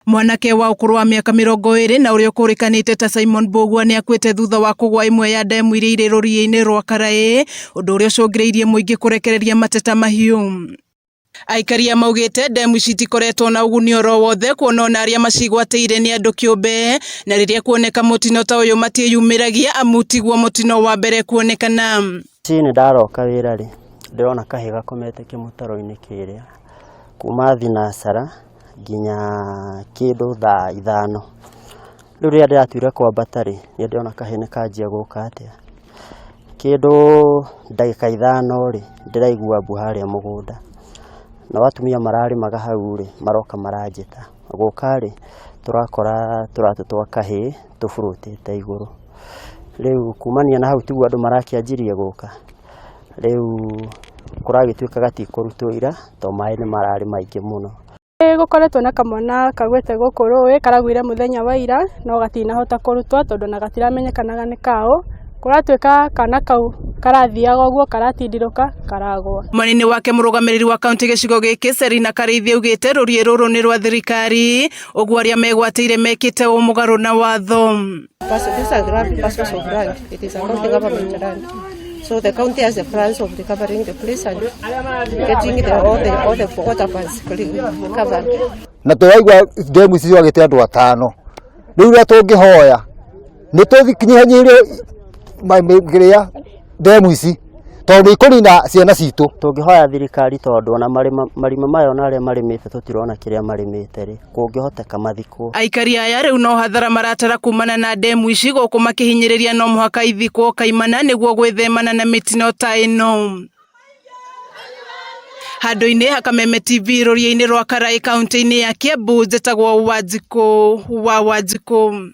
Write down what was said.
Mwanake wa ũkũrũ wa mĩaka 20 na ũrĩa ũkũrĩkanĩte ta Simon Mbũgua nĩ akuĩte thutha wa kũgwa ĩmwe ya ndemu iria irĩ rũriĩ-inĩ rwa Karaĩ, ũndũ ũrĩa ũcũngĩrĩirie mũingĩ kũrekereria mateta mahiũ. Aikari aya maugĩte ndemu ici itikoretwo na ũguni oro wothe kuona ona arĩa macigwatĩire nĩ andũ kĩũmbe, na rĩrĩa kuoneka mũtino ta ũyũ matiĩyumĩragia amu tiguo mũtino wa mbere kuonekana. Rũcinĩ ndaroka wĩra rĩ, ndĩrona kahĩĩ gakomete kĩmũtaro-inĩ kĩrĩa, kuma thinacara nginya kĩndũ thaa 5. Rĩu rĩrĩa ndĩratuire kwambata rĩ, nĩ ndĩrona kahĩĩ nĩ kanjia gũka atĩa, kĩndũ ndagĩka 5 rĩ, ndĩraigua mbu harĩa mũgũnda. Nao atumia mararĩmaga hau rĩ, maroka maranjĩta. Gũka rĩ, tũrakora tũratũ twa kahĩĩ tũburũtĩte igũrũ. Rĩu kumania na hau tiguo andũ marakĩanjirie gũka. Rĩu kũragĩtuĩka gatikũrutwo ira tondũ maĩ nĩ mararĩ maingĩ mũno. Nĩ gũkoretwo na kamwana kagwĩte gũkũ rũĩ, karagũire mũthenya wa ira, no gatinahota kũrutwo tondũ ona gatiramenyekanaga nĩ kaũ. Kũratuĩka kana kau karathiaga ũguo karatindirũka karagwa. Mwena-inĩ wake mũrũgamĩrĩri wa kaunti gĩcigo gĩkĩ Serina Karĩithi augĩte rũriĩ rũrũ nĩ rwa thirikari, ũguo arĩa megwatĩire mekĩte ũ mũgarũ na watho. These are the parcels of land. It is a county government land. So the county has the plans of recovering the place and getting all the water pans covered. Na tũraigua ndemu ici ciagĩte andũ atano. Rĩu ũrĩa tũngĩhoya nĩ tũnyihanyihĩrio kĩrĩa ndemu ici tondũ nĩ ikũnina ciana citũ. Tũngĩhoya thirikari tondũ ona marima maya ona arĩa marĩmĩte tũtirona kĩrĩa marĩmĩte rĩ, kũngĩhoteka mathikwo. Aikari aya rĩu no hathara maratara kumana na ndemu ici gũkũ makĩhinyĩrĩria no mũhaka ithikwo kaimana nĩguo gwĩthemana na mĩtino ta ĩno. Handũ-inĩ ha Kameme TV rũriĩ-inĩ rwa Karaĩ kaunti-inĩ ya Kiambu, njĩtagwo Wanjikũ wa Wanjikũ.